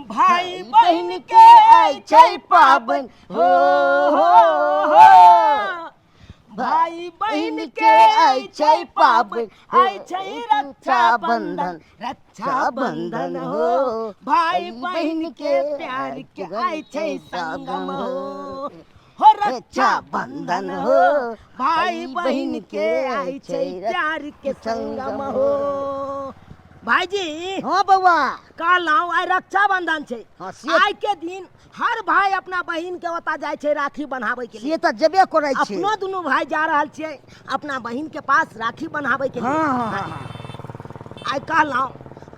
भाई बहिन के आइ छै पाबनि हो हो हो। भाई बहिन के आइ छै पाबनि, आइ छै रक्षा बंधन, रक्षा बंधन हो। भाई बहिन के प्यार के आइ छै संगम हो हो, रक्षा बंधन हो। भाई बहिन के आइ छै प्यार के संगम हो। भाईजी। हाँ बौआ। कहलहुँ आइ रक्षा बंधन छै। हाँ, से आइ के दिन हर भाई अपना बहिन के ओतऽ जाइ छै राखी बन्हाबै के लिए। से तऽ जेबे करै छै। अपनो दुनू भाई जा रहल छियै अपना बहिन के पास राखी बन्हाबै के लिए। हाँ, हाँ, हाँ, हाँ। आइ कहलहुँ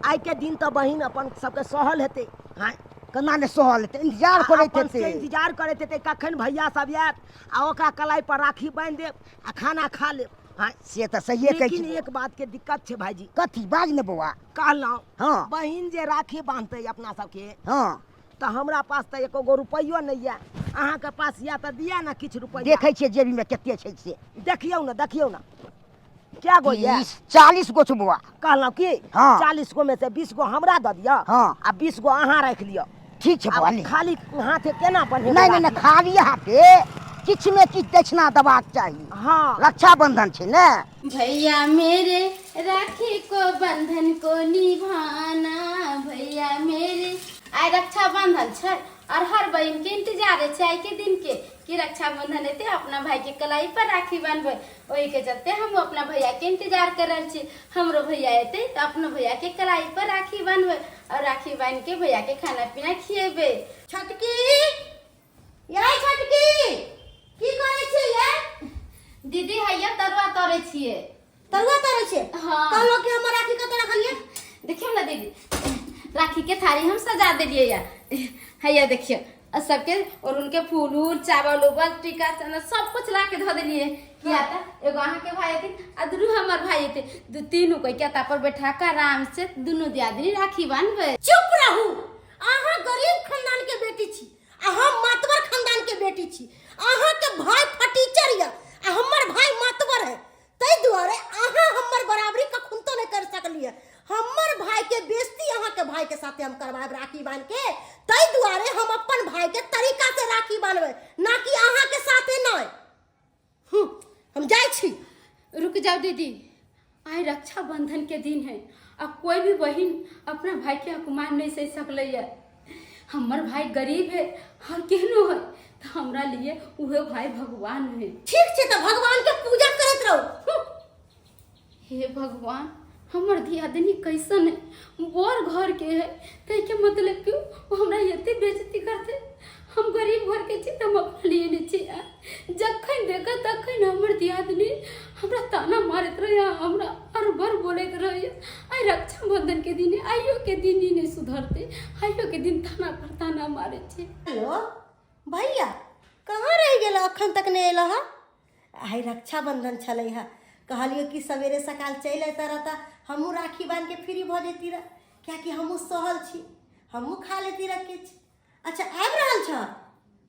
आइ के दिन तऽ बहिन अपन सबके सहल हेतै। हाँ। केना ने सहल हेतै, इंतजार करैत अपन हेतै। सबके इंतजार करैत हेतै कखन भैया सब आयत आ ओकरा कलाई पर राखी बान्हि देब आ खाना खा लेब। हाँ। से तऽ सहिए कहै लेकिन छी। एक बात के दिक्कत छै भाईजी। कथी बाज ने बौआ? कहलहुँ हाँ। बहिन जे राखी बान्हतै अपना सबके, हाँ। तऽ हमरा पास तऽ एको गो रुपैयो नहि यऽ, अहाँके पास यऽ तऽ दिअ ने किछु रुपैआ। देखै छियै जेबीमे कते छै से। देखियौ ने, देखियौ ने क्या गो यऽ? 30, 40 गो छौ बौआ। कहलहुँ की? हाँ। 40 गो में से 20 गो हमरा दऽ दिअ। हाँ। आ 20 गो अहाँ राखि लिअ। ठीक छै बौआ, आब ले। खाली हाथे केना बन्हेबै नहि, नहि, नहि, राखी? खाली हाथे किछु ने किछु दक्षिणा देबाक चाही। हाँ। रक्षाबंधन छै ने। भैया मेरे राखी को बंधन को निभाना, भैया मेरे। आइ रक्षाबंधन छै और हर बहिन के इंतजार छै आइ के दिन के कि रक्षाबंधन एते अपना भाई के कलाई पर राखी बांधबै। ओहि के चलते हम अपना भैया के इंतजार कर रहल छी। हमरो भैया एते तऽ अपनो भैया के कलाई पर राखी बांधबै और राखी बांध के भैया के खाना पीना खिएबै। छोटकी, यै छोटकी, की करै छी यै? दीदी हैया तरुआ तरै छियै। तरुआ तरै छियै? हाँ। कहलहुँ कि हमर राखी कतऽ रखलियै? देखियौ ने दीदी, राखी के थारी हम सजा देलियै या। हैया देखियौ, आ सबके और उनके फूल उल चावल उवल टीका चना सब कुछ ला के धऽ देलियै। किया तऽ एगो अहाँके भाई हेथिन आ दुनू हमर भाई हेथिन, दू तीनू कोई के पर बैठा के आराम से दुनू दियादनी राखी बान्हबै। चुप रहू, अहाँ गरीब खानदान के बेटी छी आ हम मातबर खानदान के बेटी छी। अहाँ के भाई फटीचर यऽ आ हमर भाई मातबर है, ताहि दुआरे अहाँ हमर बराबरी कखनो नहि कर सकलियै। हमर भाई के बेइज्जती अहाँ के भाई के साथे हम करवाएब राखी बान्ह के, ताहि दुआरे हम अपन भाई के तरीका से राखी बान्हबै, ना कि अहाँ के साथे नहि। हम जाइ छी। रुक जाओ दीदी, आइ रक्षाबंधन के दिन है आ कोई भी बहिन अपना भाई के अपमान नहीं सह सकलै है। हमर भाई गरीब है और केहनो है तो हमरा लिए उहे भाई भगवान है। ठीक छै तऽ भगवान के पूजा करैत रहू। हे भगवान, हमर दियादनी कैसन है, बड़ घर के है, तै के मतलब कि ओ हमरा एते बेइज्जती करते। हम गरीब घर के छी तऽ हम अपना लिए नहि छी। जखन देखऽ तखन हमर दियादनी हमरा ताना मारैत रहैए, हमरा हर भर बोलैत रहैए। आइ रक्षाबंधन के दिन, आइयो के दिन ही नहीं सुधरते, आइयो के दिन ताना पर ताना मारै छै। हेलो भैया, कहाँ रहि गेल, अखन तक नहि एलह? आइ रक्षाबंधन छलै हँ, कहलियै कि सवेरे सकाल चलि अयतह रह तऽ हमहूँ राखी बान्हिके फ्री भऽ जैती रह, किएकि हमहूँ सहल छी, हमहूँ खा लेती रह किछु। अच्छा आबि रहल छह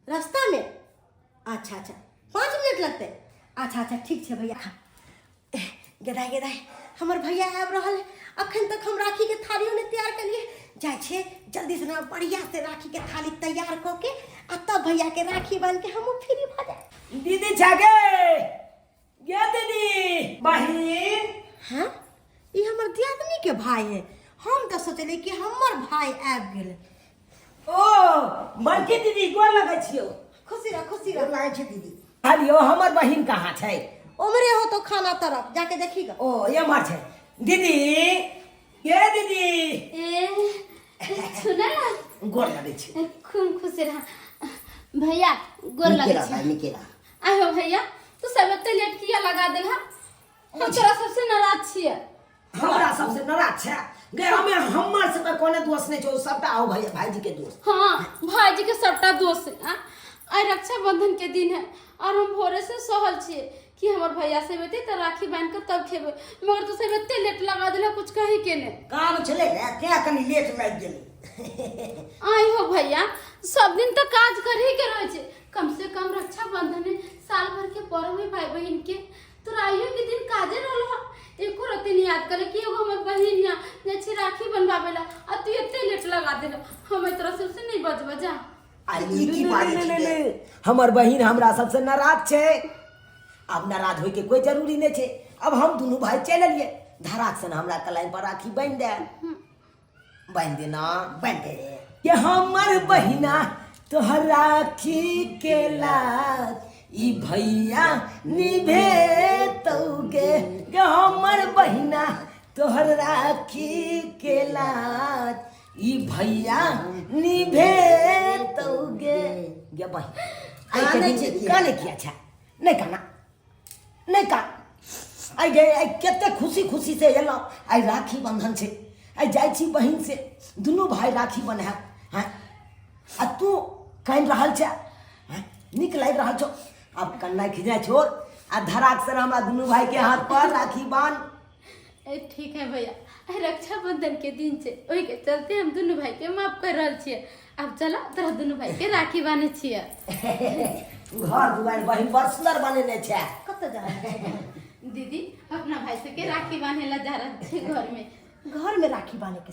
रास्तामे? अच्छा अच्छा, 5 मिनट लगतै। अच्छा अच्छा ठीक छै भैया। गेदाय गेदाय, हमर भैया आबि रहल है, अखन तक हम राखीके थालियो नहि तैयार केलियै। जाइ छियै जल्दी से ना बढ़िया से राखीके थाली तैयार कऽ के आ तब भैयाके राखी बान्हिके हमहूँ फ्री भऽ जायब। दीदी छगे गे दीदी बहिन। हाँ, ई हमर दियादनी के भाई है, हम तऽ सोचलियै कि हमर भाई आबि गेल। ओ बड़की दीदी गोर लगै छियौ। खुशी रह, खुशी रह। गोर लागै छै दीदी। कहलियौ हमर बहिन कहाँ छै? उम्हरे हो तो खाना तरफ जाके देखी ग। ओ एम्हर छै दीदी। गे दीदी। ए सुना, गोर लगै छी। खूब खुशी रह भैया, गोर नीके लगै रह छी। भाई, नीके रह। आयो भैया, तू सब एते लेट किया लगा देलहा? हम तोरा सबसे नाराज छियै। हमरा सबसे नाराज छै गे? हमे हमर सबके कोनो दोष नहि छौ, सबटा आओ भैया भाईजी के दोष। हाँ भाईजी के सबटा दोष है। हाँ? आइ रक्षाबंधन के दिन है और हम भोरे से सहल छियै कि हमर भैया सब एतै तऽ राखी बान्हि कऽ तब खेबै, मगर तू सब एते लेट लगा देलह, कुछ कही के नहि। काम छलै ने तें कनि लेट लागि गेलै। आइ हो भैया, सब दिन तऽ काज करही के रहै छै, कम से कम रक्षाबंधन है, साल भर के पर्व है भाई बहिन के, तोरा आइयो के दिन काजे रहल। एको रत्ती नहीं याद करे कि एगो हमर बहिन या जाइ छी राखी बनवावे ला आ तू एते लेट लगा देल हम एहि तरह से नहीं बजब जा। आ ई की नहि, बाजै नहि, छी नहि, गे? नहि। हमर बहिन हमरा सबसे नाराज छै। आब नाराज होइके कोई जरूरी नहि छै। अब हम दुनू भाई चलि एलियै, धराक से हमरा कलाइन पर राखी बान्हि दे, बान्हि देना, बान्हि दे। के हमर बहिना तोहर राखी के लाज ई भैया निभेतौगे, के हमर बहिना तोहर राखी के लाज ई भैया निभेतौगे। गे बहिन, आइ के कानै दिन छै किया? कानै किया छै? नहि काना, नहि कान। आइ गे, आइ कते खुशी खुशी से एलहुँ। आइ राखी बंधन छै, आइ जाइ छी बहिन से दुनू भाई राखी बन्हायब। हँ, आ तू कानि रहल छै? हँ, नीक लागि रहल छौ। आब कन्नाइ खिजनाइ छोड़ आ धराक से हमरा दुनू भाई के हाथ पर राखी बान्ह। ए ठीक है भैया, आइ रक्षाबंधन के दिन छै, ओहि के चलते हम दुनू भाई के माफ कर रहल छियै। आब चला तोरा दुनू भाई के राखी बान्है छियै। घर दुआरि बहिन बड़ सुंदर बनेने छै। कतऽ जा रहल छै? दीदी, अपना भाई सबके राखी बान्हे ला जा रहल छै घर में। घर में राखी बान्हे के,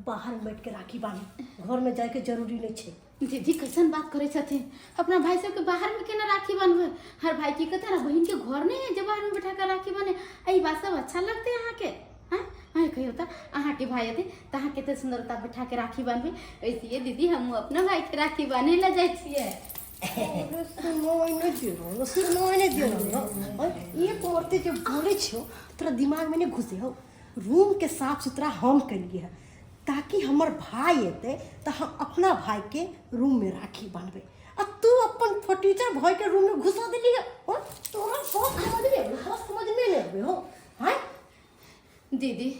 बाहर में बैठ के राखी बान्हे, घर में जाय के जरूरी नहीं छै। दीदी कैसन बात करै छथिन, अपना भाई सबके बाहर में केना राखी बान्हबै? हर भाई की कहते ना, बहिन के घर नहीं है जे बाहर में बैठा के राखी बान्हे। एहि बात सब अच्छा लगते अहाँके? हाँ, अहाँ कहियो तऽ अहाँके भाई हेतै तऽ अहाँ कते सुन्दरता बैठा के राखी बान्हबै। वैसे दीदी हमहूँ अपना भाई के राखी बान्हे लए जाइ छियै। अरे सुनाइ नहि दे रहल, सुनाइ नहि दे रहल। अरे एक औरते जे बोलै छियौ तोरा दिमागमे नहि घुसै हौ। रूमके साफ सुथरा हम केलियै हँ ताकि हमर भाई एतै तऽ हम अपना भाईके रूममे राखी बान्हबै, आ तू अपन फर्नीचर भाईके रूममे घुसा देली हँ। हँ, तोरा बात समझ नहि अबै, बात समझमे नहि अबै हौ। आँय दीदी,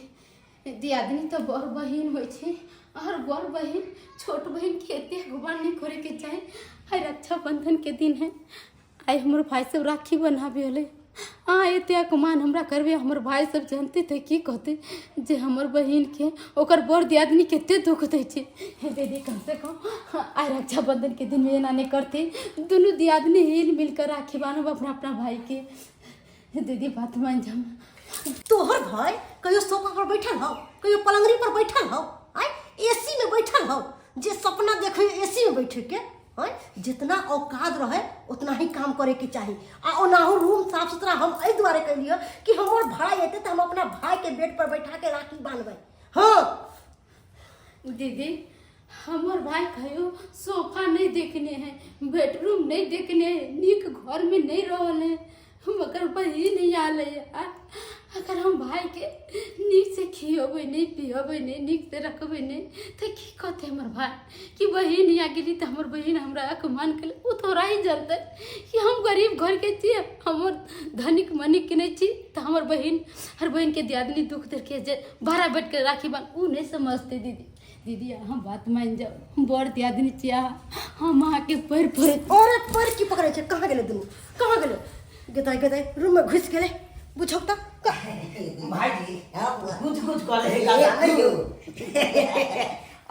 दियादनी तऽ बड़ बहिन होइ छै और बड़ बहिन छोट बहिन के एते अगवान नहीं करे के चाही। आइ रक्षाबंधन के दिन है, आइ हमर भाई सब राखी बन्हाबे होलै, अहाँ एते अपमान हमरा करबै? हमर भाई सब जानते तऽ की कहतै जे हमर बहिन के ओकर बड़ दियादनी कते दुख दै छै। हे दीदी, कम से कम आइ रक्षाबंधन के दिन में एना नहीं करते, दुनू दियादनी हिल मिल कर राखी बान्हब अपना अपना भाई के। दीदी बात मान जाम। तोहर भाई कहियो सोफा पर बैठल हौ, कहियो पलंगरी पर बैठल हौ, आय एसी में बैठल हौ, जे सपना देखे एसी में बैठे के। आय जितना औकात रहे उतना ही काम करे के चाही। आ ओनाहु रूम साफ सुथरा हम एहि दुआरे कैलियै कि हमर भाई एतै तऽ हम अपना भाई के बेड पर बैठा के राखी बान्हबै। हाँ दीदी, हमर भाई कहियो सोफा नहीं देखने है, बेडरूम नहीं देखने है, नीक घर में नहीं रहल है, मगर बहिन नहीं आल है। अगर हम भाई के नीक से खियेबै नहीं, पियेबै नहीं, नीक से रखबै नहीं तऽ की कहतै हमर भाई कि बहिन यहाँ गेली तऽ हमर बहिन हमरा अपमान केलक। ओ थोड़ा ही जानतै कि हम गरीब घर के छियै, हमर धनिक मनिक के नहीं छी, तऽ हमर बहिन हर बहिन के दियादनी दुख देलकै जे भाड़ा बैठ के राखी बान्ह, ओ नहीं समझतै। दीदी, दीदी अहाँ बात मानि जाउ, बड़ दियादनी छियै अहाँ, हम अहाँके पैर पड़ै। अरे पैर की पकड़ै छै? कहाँ गेलै दुनू, कहाँ गेलै? गेताइ गेताइ रूममे घुसि गेलै, बुझौ तऽ। भाईजी कुछ कुछ करे है गद्दा नहीं यौ।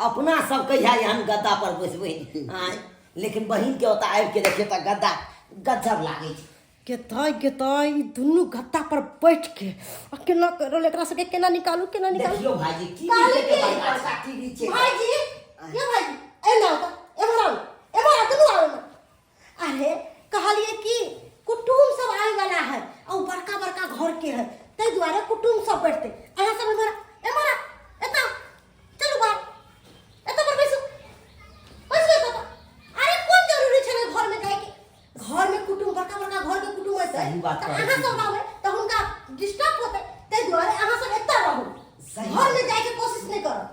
अपना सब कहिया एहन गद्दा पर बैसबै? आँय, लेकिन बहिन के ओतऽ आबि के देखियौ तऽ गद्दा गजब लागै छै। गेताइ गेताइ ई दुनू गद्दा पर बैठ के आ केना करल, एकरा सबके केना निकालू, केना निकालू? देखियौ भाईजी की काली के की? बड़का टीवी छै। भाईजी, ये भाईजी, एना आउ तऽ, एम्हर आउ, एम्हर आउ, दुनू आउ एम्हर। अरे कहलिए कि कुटुम सब आए वाला है और बड़का बड़का घर के है, ताहि दुआरे कुटुम सब बैठते। अहाँ सब एम्हर एम्हर आउ, एतऽ आउ, चलू बाहर, एतऽ पर बैसू, बैसू एतऽ पर। अरे कोन जरूरी छलै घर में जाइके? घर में कुटुम, बड़का बड़का घर के कुटुम एतै सही बात तऽ कहै अहाँ छी। सब रहबै तऽ हुनका डिस्टर्ब होतै, ताहि दुआरे अहाँ सब एतऽ रहू, सही घर में जाइके कोशिश नहि करब।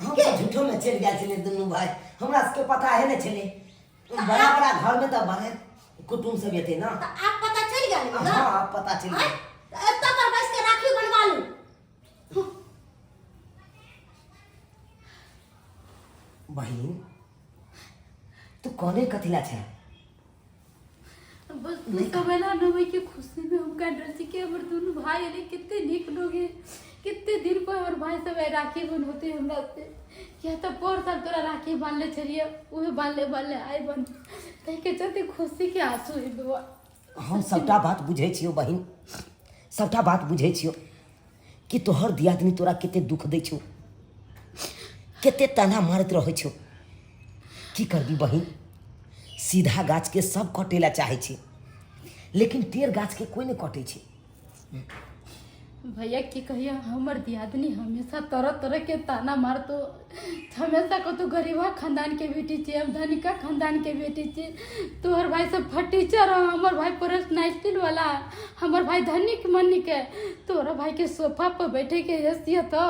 हम तऽ झूठो में चलि गेल छलियै दुनू भाई, हमरा सबके पता है नहि छलै। बड़ा बड़ा घर में तऽ बड़े कुटुम सब एतै ना। तऽ आब पता चलि गेल ने? हाँ, आब पता चलि गेल। आँय? तऽ एतऽ पर बैस के राखी बनवा लू। बहिन, तू कोने कथिला छै? बस तू सब एला न होई के खुशी में हम कान रहल छी कि हमर दुनू भाई एले, कते नीक लोग है, कते दिन पर हमर भाई सब आइ राखी बनौते हमरा से। किया तऽ पर साल तोरा राखी बान्हले छलियै, उहे बान्हले बान्हले आइ बन, ताहिके चलते खुशी के आंसू है बौआ। हम सबटा बात बुझै छियौ बहिन, सबटा बात बुझै छियौ। कि तोहर दियादनी तोरा कते दुख दै छौ, कते ताना मारैत रहै छौ। की करबी बहिन, सीधा गाछके सब कटै लए चाहै छै, लेकिन टेढ़ गाछके कोइ नहि कटै छै। भैया की कहिया, हमर दियादनी हमेशा तरह तरह के ताना मारतो, हमेशा कतौ गरीबा खानदान के बेटी छी, हम धनिका खानदान के बेटी छी, तोहर भाई सब फटीचर हो, हमर भाई पर्सनालिटी वाला, हमर भाई धनिक मनिक है, तोहर भाई के सोफा पर बैठे के हैसियत हो,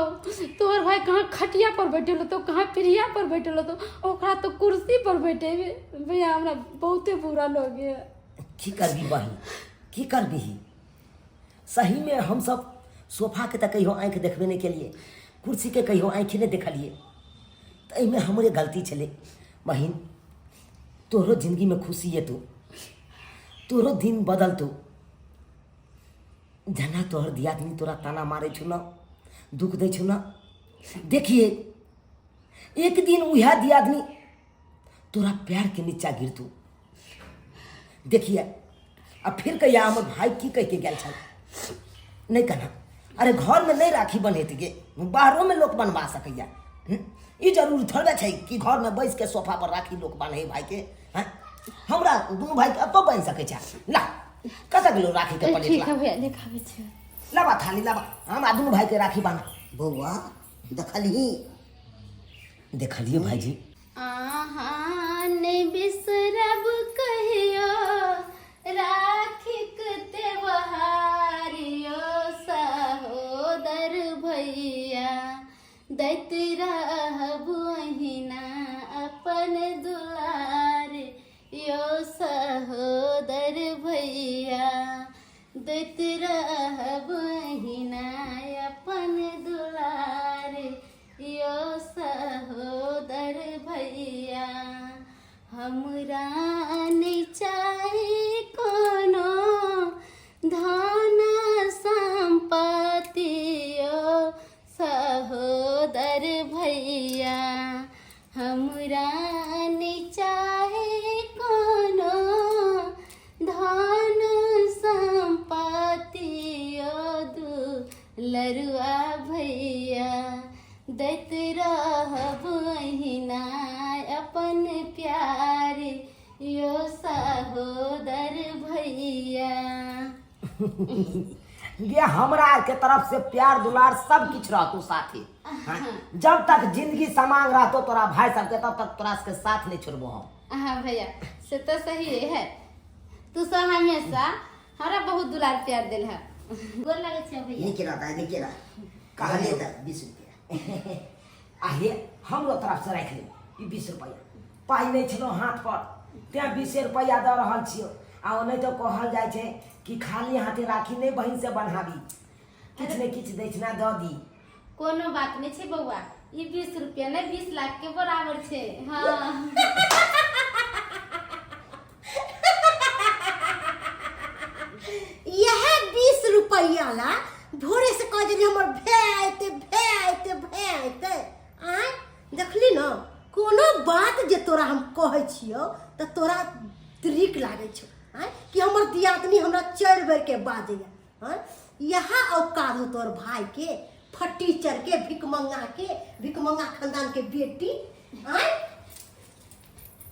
तोहर भाई कहाँ खटिया पर बैठल होतो, कहाँ पीढ़िया पर बैठल होतो, ओकरा तो कुर्सी पर बैठे। भैया हमरा बहुते बुरा लगे। की करबी बहिन, की करबी? सहीमे हमसब सोफाके तऽ कहियो आँखि देखबे नहि केलियै, कुर्सीके कहियो आँखि नहि देखलियै, तऽ एहिमे हमरे गलती छलै। बहिन, तोहरो जिन्दगीमे खुशी एतौ, तोहरो दिन बदलतौ। जेना तोहर दियादनी तोरा ताना मारै छौ ने, दुख दै छौ ने, देखिए एक दिन उएह दियादनी तोरा पैरके नीचा गिरतौ। देखिए आ फिर कहिया हमर भाई की कह के गेल छल नहि कहना। अरे घरमे नहि राखी बन्हैत गे, बाहरोमे लोक बनवा सकैया। ई जरूर थोड़बे छै कि घरमे बैस के सोफा पर राखी लोक बान्हे भाईके। हैं, हमरा दुनू भाईके एतौ बान्हि सकै छै। ला, कतऽ गेलो राखीके प्लेट? ठीक ला है भैया, देखाबै छी। लाबा थाली लाबा, हमरा दुनू भाईके राखी बान्ह। बौआ, देखलही? देखलिए भाईजी। अहाँ नहि बिसरब कहियो राखीक त्योहार यो सहोदर भैया, दैत रहब अहिना अपन दुलार यो सहोदर भैया, दैत रहब अहिना अपन दुलार यो सहोदर भैया। हमरा नहि चाही कोनो धन सम्पत्ति यो सहोदर भैया, हमरा नहि चाही कोनो धन सम्पत्ति यो दुलरुआ भैया, दैत रहब अहिना अपन प्यार यो सहोदर भैया। ये हमरा आर के तरफ से प्यार दुलार सब किछु रहतो साथे। हाँ? जब तक जिंदगी समांग रहतो तोरा भाई सबके, तब तक तोरा सबके साथ नहीं छोड़बो हम। हाँ भैया, से तो सही है, तू सब हमेशा हमरा बहुत दुलार प्यार देल है। गोर लागै छै भैया। नीक रह दाइ, नीक रह। कहलियै तऽ 20 रुपया। आ हे, हमरो तरफ से राखि ले ई 20 रुपैआ। पाइ नहि छलौ हाथ पर, तेँ 20 रुपैआ दऽ रहल छियौ। आ ओ नहि तऽ कहल जाइ छै कि खाली हाथे राखी नहि बहिन से बन्हाबी, किछु ने किछु दक्षिणा दऽ दी। कोनो बात नहि छै बौआ, ई 20 रुपया नहि 20 लाख के बराबर छै। हाँ। इएह 20 रुपैआ ला भोरे से कह देली हमर भै अयतै, भै अयतै, भै अयतै। आँय देखली न, कोनो बात जे तोरा हम कहै छियौ तऽ तोरा त्रिक लागै छौ। आँय कि हमर दियादनी हमरा 4 बेर के बाजैया। आँय इएह औकात हो तोहर भाई के, फटीचर के, भिकमंगा के, भिकमंगा खानदान के बेटी। आँय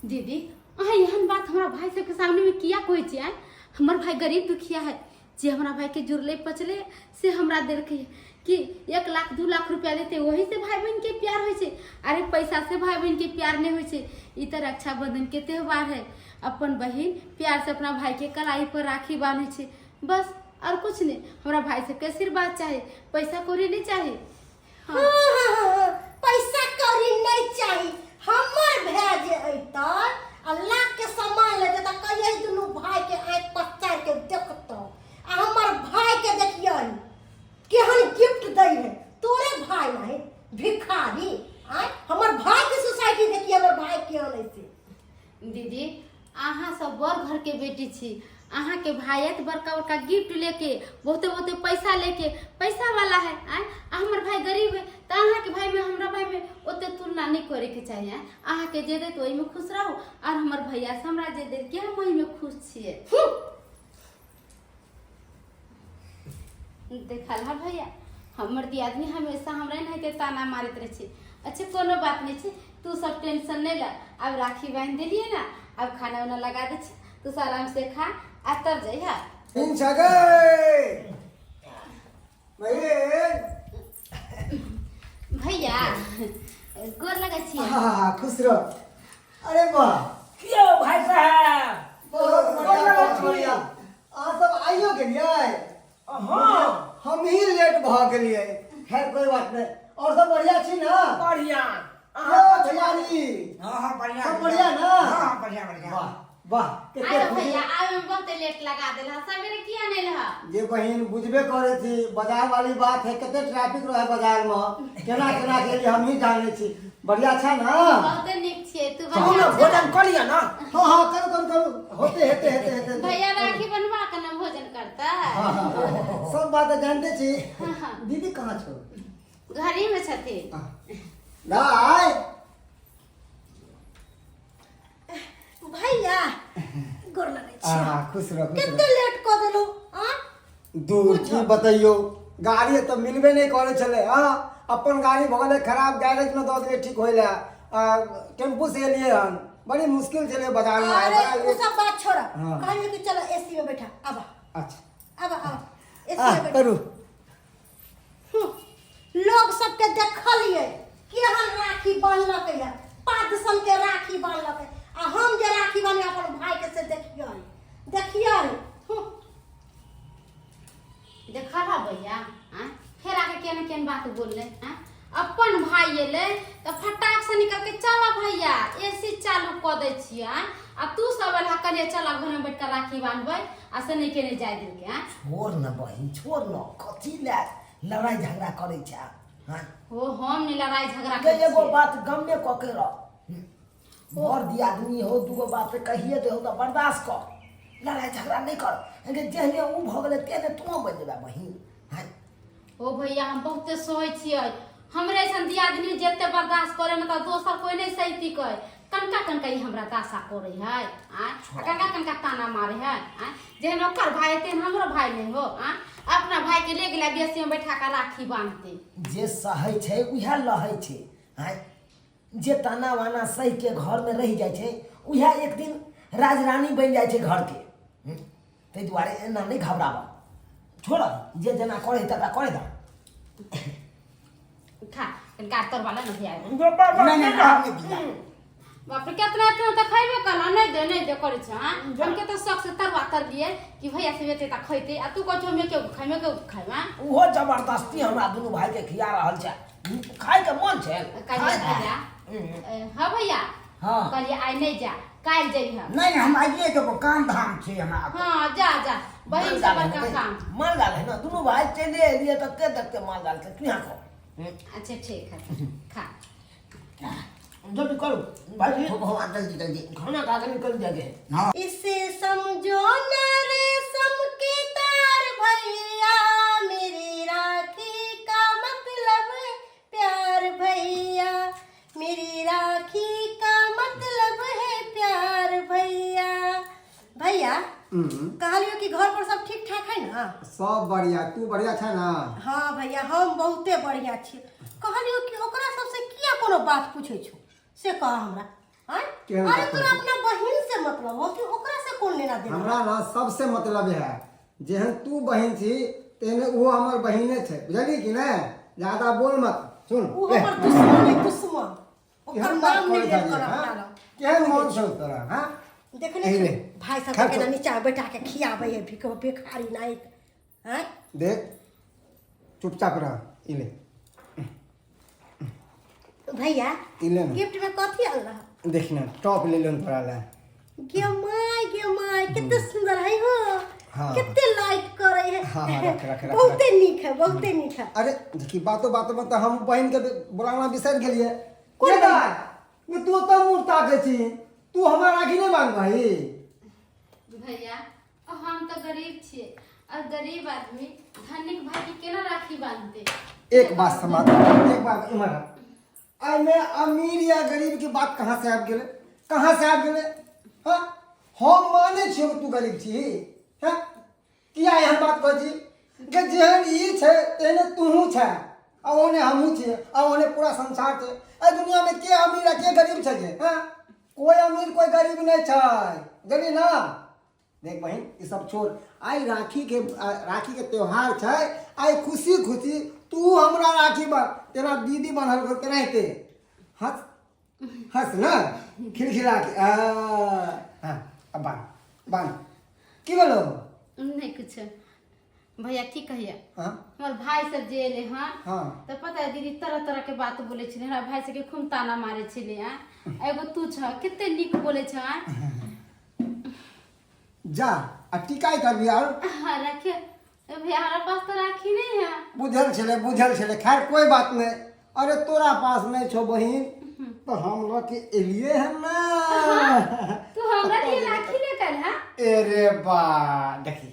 दीदी, अहाँ एहन बात हमरा भाई सबके सामने में किया कहै छियै? आँय हमर भाई गरीब दुखिया है, जे हमरा भाई के जुड़ले पचले से हमरा देलकै कि 1 लाख 2 लाख रुपया देते, वही से भाई बहन के प्यार होइ छै। अरे पैसा से भाई बहन के प्यार नहीं होइ छै। ई तऽ रक्षाबंधन के त्योहार है, अपन बहिन प्यार से अपना भाई के कलाई पर राखी बांधै छै, बस और कुछ नहीं। हमरा भाई सबके आशीर्वाद चाही, पैसा कौड़ी नहीं चाही। हाँ, हाँ, हाँ, हाँ, पैसा कौड़ी नहीं चाही। हमर भाय जे अइतै आ लाख के सामान लेतै तऽ कहियै दुनू भाई के आँखि पचार के देखतौ। आ हमर भाई के देखियै केहन गिफ्ट दै है। तोरे भाई नहीं भिखारी। आँय हमर भाई के सोसाइटी देखियै, हमर भाई केहन है से। दीदी, अहाँ सब बड़ घर के बेटी छी, अहाँ के भाई आयत बड़का बड़का गिफ्ट लेके, बहुते बहुते पैसा लेके, पैसा वाला है। आँय आ हमर भाई गरीब है, तऽ अहाँ के भाई में हमरा भाई में ओते तुलना नहीं करे के चाहिए। आँय अहाँ के जे देत ओहिमे खुश रहू, और हमर भैया से हमरा जे देत के हम ओहिमे खुश छियै। देखल हा भैया, हमर दियादनी हमेशा हमरा एनाहिते ताना मारैत रहै छै। अच्छा कोनो बात नहि छै, तू सब टेंशन नहि ल। आब राखी बान्हि देलियै ने, आब खाना उना लगा दै छी, तू सब आराम से खा आ तब जइह। बहिन छै गै बहिन। भैया गोर लगै छियै। हाँ हाँ, खुश रहो। अरे वाह, की यौ भाई साहब, बहुत बढ़िया, बहुत बढ़िया। अहाँ सब आइयो गेलियै? हाँ। हम ही लेट भऽ गेलियै, खैर कोई बात नहीं। और सब बढ़िया छी ना? बढ़िया। यौ भैयारी। हाँ हाँ, बढ़िया। सब बढ़िया ना? हाँ हाँ, बढ़िया बढ़िया। वाह वाह, कते आयो खुशी। भैया, आबे में बहुते लेट लगा देलह, सवेरे किया नहि एलह? जे बहिन, बुझबे करे छी, बाजार वाली बात है, कते ट्रैफिक रहे बाजार में, केना केना के लिए हम ही जाने छी। बढ़िया छै ना? बहुते नीक छियै। तू कहू बढ़िया ने, छह? भोजन कऽ लिअ ना। हाँ हाँ, करू करू करू, होते हेते हेते हेते। भैया राखी बनवा के ना भोजन करता। हाँ हाँ हाँ, सब बात तऽ जानते छी। दीदी कहाँ छौ? घरी में छथिन। दाय। भैया गोर लगै छी। हाँ, खुश रह, खुश कते रह। लेट कऽ देलहुँ आ? दूर की बतैयौ, गाड़ी तऽ मिलबे नहि करै छलै। हँ, अपन गाड़ी भऽ गेलै खराब, गैरेज में दऽ देलियै ठीक होइ लए, आ टेम्पू से एलियै हन। बड़ी मुश्किल छलै बाजार में आइ, अरे बड़ा ओ लेट। सब बात छोड़। हाँ। कहलियै कि चलो एसी में बैठा, आबा। अच्छा। आबा आबा, एसी आ में बैठा। करू। लोग सबके देखलियै केहन राखी बान्हलकै है, पाद सन के राखी बान्हलकै, आ हम जे राखी बान्हबै अपन भाई के से देखियै देखियै। देखल हा भैया, आँय? फेर आके केहन केहन बात बोलले, आँय? अपन भाई एलै तऽ फटाक से निकल के चल भैया एसी चालू कऽ दै छियै, आँय? आ तू सब एलहा, कहलियै चल घरमे बैठ कऽ राखी बान्हबै, आ से नहि केने जाय देलकै, आँय? छोड़ न बहिन, छोड़ न, कथी लए लड़ाइ झगड़ा करै छै, हाँ? हो, हम नहि लड़ाइ झगड़ा गे करै एगो छियै। बात गमे कऽ के रह, बड़ दियादनी हो, दूगो बात कहिए दे हो तऽ बर्दाश्त कर, लड़ाइ झगड़ा नहि कर। गे जेहने ओ भऽ गेलै तेहने तू बनि जेबा बहिन, हाँ? ओ भैया, हम बहुते सहै छियै। हमरे अइसन दियादनी जते बर्दाश्त करे ने तऽ दोसर कोइ नहि सहिती कै। कनका कनका ई हमरा दासा करे है, आँय? आ कनका कनका ताना मारे है, आँय? जेहन ओकर भाई तेहन हमरो भाई नहि हो, आँय? अपना भाई के ले गेला बेसी में बैठा के राखी बांधते। जे सहै छै उएह लहै छै, आँय? जे ताना वाना सहि के घर में रहि जाइ छै उएह एक दिन राजरानी बनि जाइ छै घर के। ताहि दुआरे एना नहि घबराबऽ, छोड़, जे जेना करै तकरा करै दऽ। खा कनका तोर वाला ने भैया। नहीं नहीं, हम नहीं पिया। बाप रे, केतना एतना तऽ खैबे कला, नहि दे नहि दे करै छै, आँय? हम के तऽ शौक से तरुआ तरलियै कि भैया से एते तऽ खैते, आ तू कहै छौ हमे के खैमे के खाइमे। ओहो जबरदस्ती हमरा दुनू भाई के खिया रहल छै, खाय के मन छै। कहलियै भैया, हाँ भैया। हाँ। कहलियै आइ नहि जा, काल्हि जइह। नहीं, हम आइए जब काम धाम छे हमरा। हाँ जा जा, बहिन से बड़का काम। माल जाल है ना, दुनू भाई चले एलियै तऽ के देखते माल जाल के, तू यहाँ खो। अच्छा ठीक है, खा। जल्दी करो भाई। हो हो, जल्दी जल्दी। खाना खा के निकल जाएंगे। हाँ। इसे समझो न रेशम के तार भैया, मेरी राखी का मतलब है प्यार भैया, मेरी राखी का मतलब है प्यार भैया। भैया, कहलियो कि घर पर सब ठीक ठाक है ना? सब बढ़िया, तू बढ़िया छै ना? हाँ भैया, हम बहुते बढ़िया छी। कहलियो कि ओकरा सबसे किया कोनो बात पूछै छौ से कह हमरा, आँय? केहन अरे बात तोरा पूछै? अपना बहिन से मतलब हो कि ओकरा से कोन लेना देना? हमरा ना सबसे मतलब है, जेहन तू बहिन छी तेहने ओहो हमर बहिने छै, बुझली कि नहि? ज्यादा बोल मत, सुन। ओ हमर दुश्मन है, दुश्मन। ओकर केहन बात नाम नहि करै लेल छही, कर हाँ? अपना लग। केहन मन छौ तोरा, हाँ? देखने एहि छी ले। भाई सब खा केना तो। नीचा बैठा के खियाबै है भिखारी नाइक, आँय? देख, चुपचाप रह, ई ले। भैया, ई ले ना। गिफ्ट में कथी आल रहा? देख ना, टॉप ले लेन तोरा ले। गे my, गे my, कते सुंदर है हो। हाँ। कते लाइक करे है। हाँ, हाँ, रख, रख, रख, बहुते नीक है, बहुते नीक है। अरे देखी, बातो बातो में तऽ हम बहिन के बोलाना बिसरि गेलियै। कोन ये बहिन? दाय, ये तू तऽ मुँह ताकै छी, तू हमरा राखी नहि मांगबही? भैया, हम तऽ गरीब छियै, और गरीब आदमी धनिक भाई के केना राखी बांधते? एक बात समझ, एक बात इम्हर आ। एहिमे अमीर या गरीब के बात कहाँ से आबि गेलै, कहाँ से आबि गेलै? हाँ, हम मानै छियौ तू गरीब छी, हैं? किया एहन बात कहै छी? के जेहन ई छै तेहने तूहू छै आ ओहने हमहूँ छियै आ ओहने पूरा संसार छै। एहि दुनियामे के अमीर आ के गरीब छै जे? हँ, कोइ अमीर कोइ गरीब नहि छै, बुझलियै ने? देख बहिन, ई सब छोड़, आइ राखी के त्योहार छै, आइ खुशी खुशी तू हमरा राखी बन, तेना दीदी बन्हल तेनाहिते हंस हंस ना, खिलखिला के। हाँ, अब बांध बांध। की बोलो? नहीं कुछ भैया, की कहिया। हाँ। हमर भाई सब जे एले हँ। हाँ। तऽ पता है दीदी तरह तरह के बात बोले छलै, हमरा भाई सबके खूब ताना मारे छलै। आ एगो तू छ, कते नीक बोले छ। जा आ टीकाई करबी और। हाँ, राखी भैया, हमरा पास तो राखी नहीं है। बुझल छलै, बुझल छलै। खैर, कोई बात नहीं। अरे तोरा पास नहीं छौ बहिन, तो हम लोग के एलिए हैं ना। तू हमरा लिए राखी लेकर है? अरे बा, देखी।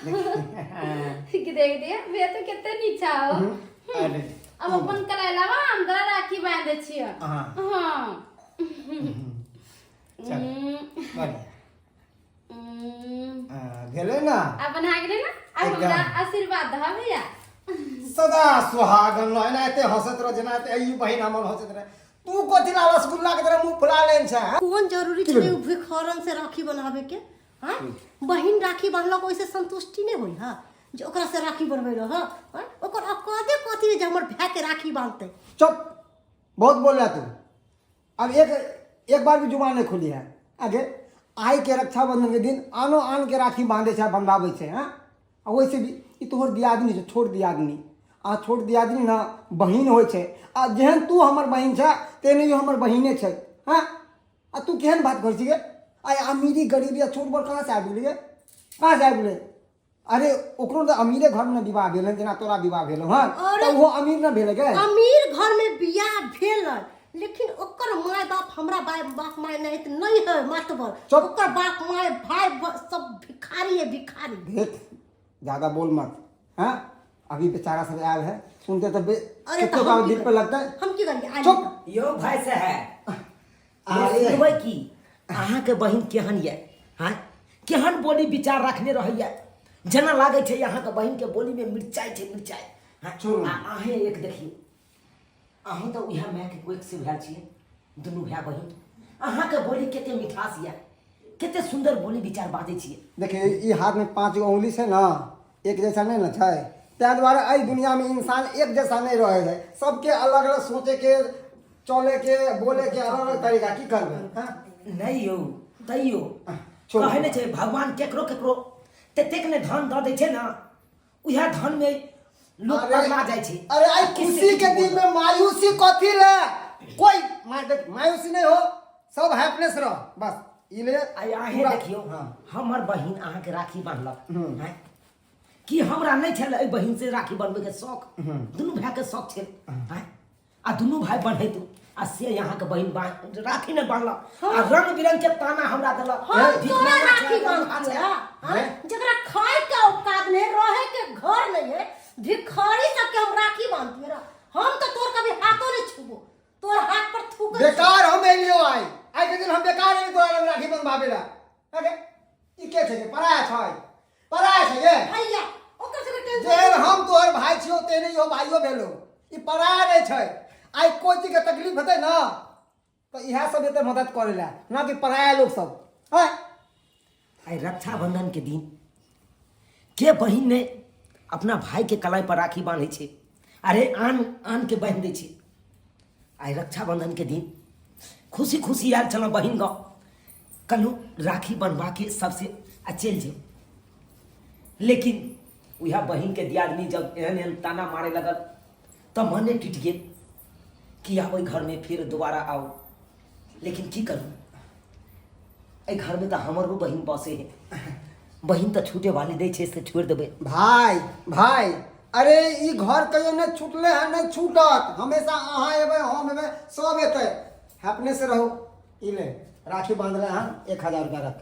कि देख दिया भैया, तो कते नीक छौ। अरे अब अपन कलाई लावा, हम तोरा राखी बांध दै छियै। हाँ। हाँ। चल, बढ़िया। हम्म। हाँ, भेलै ना? अब बना गेलै ना? अब एकदम। हमरा आशीर्वाद दह भैया। सदा सुहागन रह, एनाहिते हंसैत रह, जेनाहिते ई बहिन हमर हंसैत रहे। तू कथी ला रसगुल्ला के तरह मुंह फुला लेन छै, हाँ? कोन जरूरी छलै उ भिखारन से राखी बनावे के? हाँ, बहिन राखी बांधलक, ओहिसे संतुष्टि नहीं होई हा जे ओकरा से राखी बनबै रह? हाँ, ओकर औकाते कथी है जे हमर भाय के राखी बांधतै? चुप, बहुत बोल रहा तू। अब एक एक बार भी जुबान नहीं खुली है आगे। आइ के रक्षाबंधन के दिन आनो आन के राखी बांधे छै, बंधाबै छै। हाँ, आ वैसे भी ई तोहर दियादनी छै, छोट दियादनी। आ छोट दियादनी ना बहिन होइ छै, आ जेहन तू हमर बहिन छै तेहन इहो हमर बहिने छै। हाँ, आ तू केहन बात करै छी गे? आइ अमीरी गरीबी आ छोट बड़ कहाँ से आबि गेलै गे? कहाँ से आबि गेलै? अरे ओकरो तऽ अमीरे घर में विवाह भेल जेना तोरा विवाह भेल। हँ, अरे तऽ ओहो अमीर न भेलै गे? अमीर घर में बियाह भेल, लेकिन ओकर माय बाप हमरा बाप बाप माय नहीं त नहीं है मातबर। चुप। ओकर बाप माय भाई सब भिखारी है, भिखारी। देख, ज्यादा बोल मत। हाँ, अभी बेचारा सब आयल है, सुनते तो अरे कितो तो हम का की दिल पे लगता है। हम की करिए? आइ चुप। यौ भाई साहब, अरे। सुनबै की अहाँके बहिन केहन यऽ? हाँ, केहन बोली विचार रखने रहैया, जेना लागै छै अहाँके बहिनके बोलीमे मिरचाइ छै, मिरचाइ। हाँ, छोड़ू। आ अहें एक देखियौ, अहूँ तऽ उएह मायके कोखि से भेल छियै, दुनू भाय बहिन। अहाँके बोली कते मिठास यऽ, कते सुन्दर बोली विचार बाजै छियै। देखिए, ई हाथ में 5 गो उंगली छै ना, एक जैसा नहीं ना छै। ताहि दुआरे एहि दुनिया में इंसान एक जैसा नहीं रहे है, सबके अलग अलग सोचे के, चले के, बोले के अलग अलग तरीका। की करबै? हाँ? नहि यौ, तैयो छोड़ू। कहै नहि छै, भगवान केकरो केकरो ततेक ने धन दऽ दै छै ने, उएह धनमे लोक पगला जाइ छै। अरे आई किछु खुशी किछु के दिन बोलत। में मायूसी कथी ले? कोई देख, मायूसी नहीं हो, सब हैप्पीनेस रह, बस ई ले। आइ अहें पूरा- देखियौ। हाँ। हमर बहिन अहाँके राखी बान्हलक आँय, कि हमरा नहि छल एहि बहिन से राखी बनबैके शौक? दुनू भायके शौक छल आँय, आ दुनू भाय बन्हैतु, आ से अहाँके बहिन राखी नहि बान्हलक आ रंग बिरंग के ताना हमरा देलक। हम भीख तोरा मांगै राखी छै, बांधतियै? हाँ? हाँ? जकरा खाए के औकात नहीं, रहे के घर नहीं है, भिखारी सबके हम राखी बांधतियै रा? हम तो तोर कभी हाथों नहीं छुबो, तोर हाथ पर थूक। बेकार हम एलियो आइ, आइ के दिन हम बेकार एलियो तोरा लग राखी बंधवाबे ला। अरे ई के छै? पराया छै, पराया छै गे। भैया, ओकर सबके टेंशन जेहन हम तोहर भाई छियौ तेहने इहो भाइयो भेलो, ई पराया नहीं छै। आइ कोइ चीज के तकलीफ हेतै ना तऽ इएह सब एतै मदद करै ला, ना कि पराया लोग सब हैं। आइ रक्षाबंधन के दिन के बहिन ने अपना भाई के कलाई पर राखी बांधै छै? अरे आन आन के बान्हि दै छै। आइ रक्षाबंधन के दिन खुशी खुशी आयल छलहुँ बहिन गाँव, कहलहुँ राखी बन्हबा के सबसे आ चलि जाउ, लेकिन उएह बहिन के दियादनी जब एहन एहन ताना मारे लगल तऽ मने टूटि गेल कि आब ओहि घरमे फेर दोबारा आउ। लेकिन की करू, एहि घरमे तऽ हमरो बहिन बसे है, बहिन तऽ छूटे वाली दै छै, से छोड़ि देबै? भाई भाई, अरे ई घर कहियो नहि छूटले है, नहि छूटत। हमेशा अहाँ एबै, हम एबै, सब एतै। अपने से रहू। ई ले, राखी बांधले हन, 1000 रुपया रख।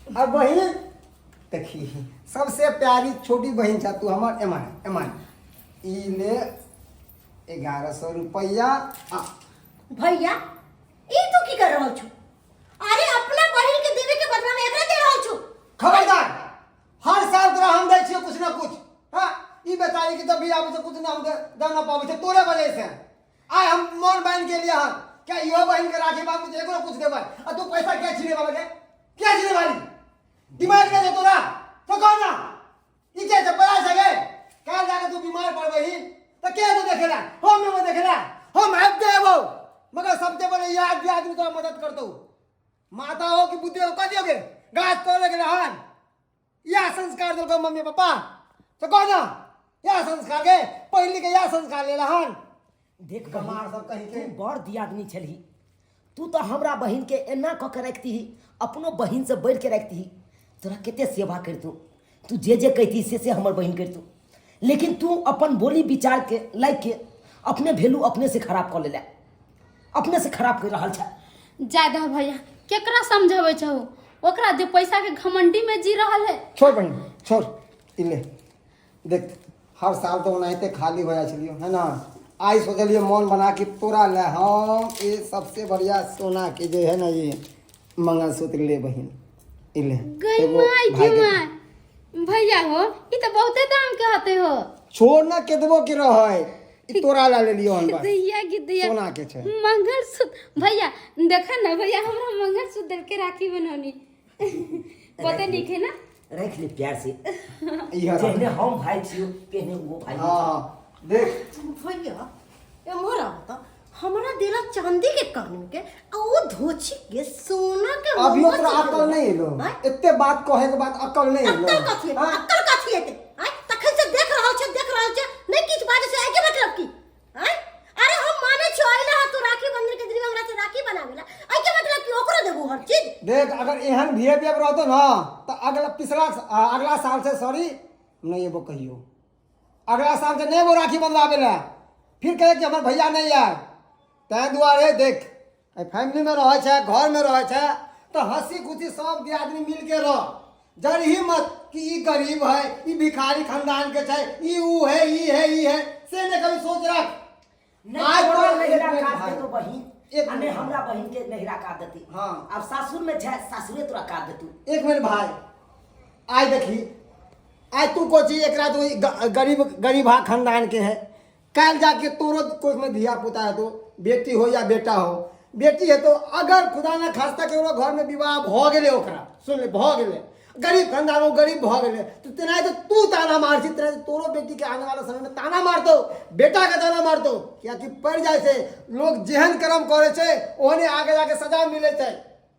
अब बहिन देखी, सबसे प्यारी छोटी बहिन छ तू हमर। एमन एमन, ई ले 1100 रुपया आ भैया, ई तू की कर रहल छु? अरे अपना बहिन के देवे के बदला में एकरा दे रहल छु? खबरदार, हर साल तोरा हम दै छियौ कुछ ना कुछ। हाँ, ई बेचारी के जब भी आबै छै कुछ ना हम दे दे ना पाबै छै तोरे वजह से। आइ हम मोन बान्हि के लिए हन क्या इहो बहिन के राखी बांधबै तऽ एकरो कुछ देबै, आ तू पैसा किया छीने वाला के किया छीने वाली? दिमाग नहि छै तोरा तो कह ना, ई के छै पड़ा छै गे? काल्हि जाके तू बीमार पड़बही तऽ के एतौ देखेला? हम एबो देखेला? हम आबिते एबो, मगर सबसे पहिले याद दिया आदमी तोरा मदद करतौ। माता हो कि बुद्धि हो कह दियोगे गाछ तोड़े गेलै हन, इएह संस्कार देलकौ मम्मी पापा तो कह ना, इएह संस्कार गे पहिले के इएह संस्कार लेल हन। देख कमार सब कहीं के। तू बड़ दियादनी छलही, तू तऽ हमरा बहिन के एना कऽ के रखतीही, अपनो बहिन से बढ़ि के रखतीही, तोरा कते सेवा करितौ, तू जे जे कहिती से से हमर बहिन करितौ, लेकिन तू अपन बोली विचार के लाइक के अपने वैल्यू अपने से खराब कऽ लेले, अपने से खराब कर रहल छै। जाय दह भैया, केकरा समझाबै छहो ओकरा जे पैसा के घमंडी में जी रहल है। छोड़ बहिन छोड़, ई ले देख, हर साल तो ओनाहिते खाली हो जाइ छलियो है ना, आइ सोचलियै मोन बना के तोरा ले हम ये सबसे बढ़िया सोना के जे है ना ये मंगलसूत्र ले बहिन, ई ले। गई एगो माय भाई के के माय, भैया हो ई तो बहुते दाम के हते हो। छोड़ ना केतबो के रहै, ई तोरा ला लेलियो हन बस। दैया की दैया सोना के छै। मंगलसूत्र भैया देखा ना भैया, हमरा मंगलसूत्र देल के राखी बनौनी बहुते नीक है ना। रख ले प्यार से, ई हर जेहने हम भाई छियो तेहने वो भाई। हाँ देख भैया ए मोरा बता, हमरा देला चांदी के कान में के आ वो धोछी के सोना के अभियो तोरा मंगलसूत्र अकल नहीं एलो, आँय? एते बात कहे के बाद अकल नहीं एलो। अक्कल कथी है? हाँ? अक्कल कथी हेतै? आँय? तखन से देख रहल छै, देख रहल छै, नहि किछु बाजै छै, एहिके मतलब की? आँय? अरे हम मानै छियौ, अइला हँ तू राखी बंधन के दिन हमरा से राखी बनावेला, एहिके मतलब की ओकरो देबू हर चीज? देख अगर एहन बिहेवियर रहतो ना तऽ अगला पिछला अगला साल से सॉरी नहीं एबो कहियो, अगला साल से नहीं एबो राखी बंधवावे ला, फिर कहे कि हमर भैया नहीं आए। ताहि दुआरे देख फैमिली में रहै छै, घर में रहै छै तऽ हंसी खुशी सब दियादनी मिल के रह, जरही मत कि ई गरीब है, ई भिखारी खानदान के छै, ई ऊ है, ई है, ई है, से नहीं कभी सोच रख। नहीं आज तोरा तो नहिरा एक मिनट काट भाई। देतो बहिन, एक आ नहीं मिनट। हमरा बहिन के नहिरा काट देती। हाँ। अब सासुर में छै, सासुरे तोरा काट देतू। एक मिनट भाई, आइ देखी, आइ तू कोची एकरा तो गरीब गरीबा खानदान के है, काल्हि जाके तोरो कोई में धिया पुता है तो बेटी हो या बेटा हो, बेटी है तो अगर खुदा ना खास्ता के घर में विवाह भ गेलै ओकरा, सुन ले भ गेलै, गरीब खानदान हो गरीब भ गेलै तो तेना तो तू ताना मार छी, तेना तोरो बेटी के आने वाला समय में ताना मारतो, बेटा के ताना मारतो, कियाकि पड़ जाइ छै लोग जेहन कर्म करै छै ओहने आगे जाके सजा मिलै छै,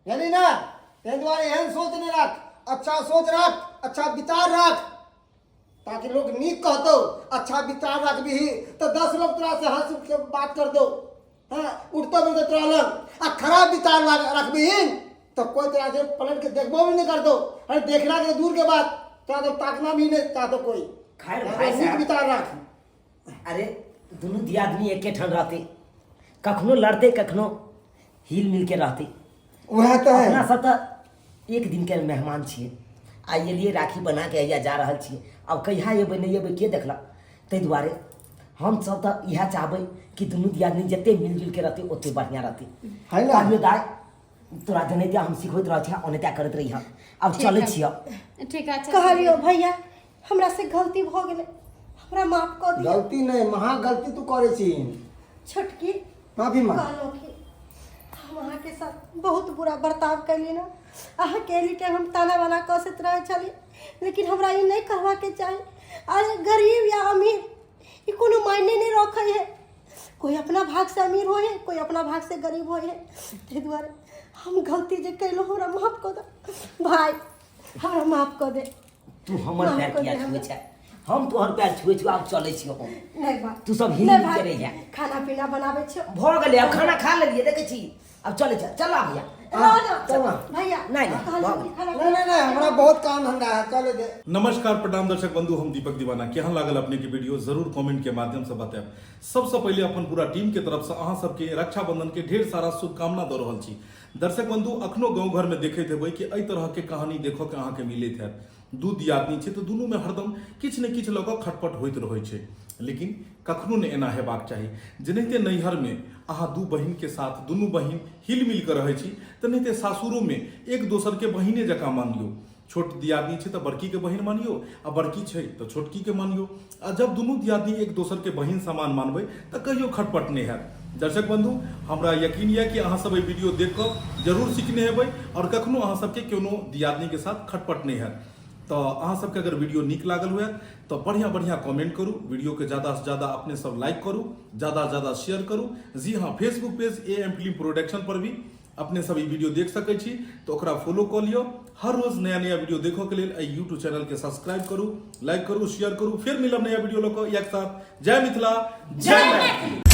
यानी ना। ताहि दुआरे एहन सोच नहीं रख, अच्छा सोच रख, अच्छा विचार रख, ताकि लोग नीक कहतो। अच्छा विचार रखबही तो 10 लोग तोरा से हंस के बात कर दो, हाँ उठतो भी तोरा लग, आ खराब विचार रखबही तो कोई तोरा से पलट के देखबो भी नहीं कर दो, अरे देखना के दूर के बात, तोरा तो ताकना भी नहीं चाहतो कोई। खैर अरे भाई नीक साहब। विचार रख। अरे दुनू दियादनी एके ठाम रहते, कखनो लड़ते कखनो हिल मिल के रहते, वएह तऽ है। अपना सब तऽ एक दिन के मेहमान छियै, आ एलियै राखी बना के अइया जा रहल छियै, आब कहिया एबै नहि एबै के देखलक। ताहि दुआरे हमसब तऽ इएह चाहबै कि दुनू दियादनी जते मिलजुल के रहतै ओते बढ़िआँ रहतै। है ना? कहलियौ दाइ तोरा जेनाहिते हम सिखबैत रहै छियै ओनाहिते करैत रहिहऽ। आब ठीक चलै है। छियौ। ठीक है, अच्छा। कहलियौ भैया हमरा से गलती भऽ गेलै, हमरा माफ कऽ दिअ। गलती नहीं, महा गलती तू करै छी। छोटकी माफी मांग। कहलहुँ कि हम अहाँके साथ बहुत बुरा बर्ताव कैली ना, अहाँके एनी टाइम हम ताना बाना कसैत रहै छली, लेकिन हमरा ई नहि कहबाके चाही। अरे गरीब या अमीर ई कोनो मायने नहि रखै है, कोई अपना भाग से अमीर होइ है, कोई अपना भाग से गरीब होइ है। ताहि दुआरे हम गलती जे केलहुँ हमरा माफ कऽ दे भाई, हमरा माफ कऽ दे। तू हमर माफ पैर कऽ किया दे छुए हमरा। छै? हम तोहर पैर छुए छौ, आब चलै छियौ हम। नहि भाई, तू सब हिल नहि मिल भाई, के रहिहे। खाना पीना बनाबै छियौ। भऽ गेलै, आब खाना खा लेलियै, देखै छी, आब चलै छ, चल आ भैया। रह ना। चल ना। भैया, नहीं, नहीं, कहलियौ भऽ कि खाना नहीं, नहीं, नहीं, हमरा बहुत काम धंधा है, चले दे। नमस्कार प्रणाम दर्शक बंधु, हम दीपक दीवाना। केहन लागल अपने के वीडियो जरूर कमेंट के माध्यम से बतायब। सबसे पहले अपन पूरा टीम के तरफ से अहाँ सबके रक्षाबंधन के ढेर सारा शुभकामना दऽ रहल छी। दर्शक बंधु, अखनो गाँव घर में देखैत हेबै कि एहि तरह के कहानी देखऽ के अहाँके मिलैत हैत। दू दियादनी छै तऽ दुनूमे हरदम किछु ने किछु लऽ कऽ खटपट होइत रहै छै, लेकिन कखनो नहि एना हेबाक चाही। जेनाहिते नैहरमे अहाँ दू बहिनके साथ दुनू बहिन हिल मिल कऽ रहै छी, तेनाहिते सासुरोमे एक दोसरके बहिने जकाँ मानियौ। छोट दियादनी छै तऽ बड़कीके बहिन मानियौ आ बड़की छै तऽ छोटकीके मानियौ। आ जब दुनू दियादनी एक दोसरके बहिन समान मानबै तऽ कहियो खटपट नहि हैत। दर्शक बंधु, हमरा यकीन यऽ कि अहाँ सब एहि वीडियो देख कऽ जरूर सीखने हेबै आओर कखनो अहाँ सबके कोनो दियादनीके साथ खटपट नहि हैत। तऽ अहाँ सबके अगर वीडियो नीक लागल हुए तऽ बढ़िआँ बढ़िआँ कमेंट करू, वीडियोके ज़्यादासँ ज़्यादा अपने सब लाइक करू, ज़्यादासँ ज़्यादा शेयर करू। जी हाँ, Facebook page A M film production पर भी अपने सब ई वीडियो देख सकै छी, तऽ ओकरा फॉलो कऽ लिअ। हर रोज नया नया वीडियो देखऽ के लेल एहि यूट्यूब चैनल के सब्सक्राइब करू, लाइक करू, शेयर करू। फेर मिलब नया वीडियो लऽ कऽ एक साथ। जय मिथिला, जय मैथिली।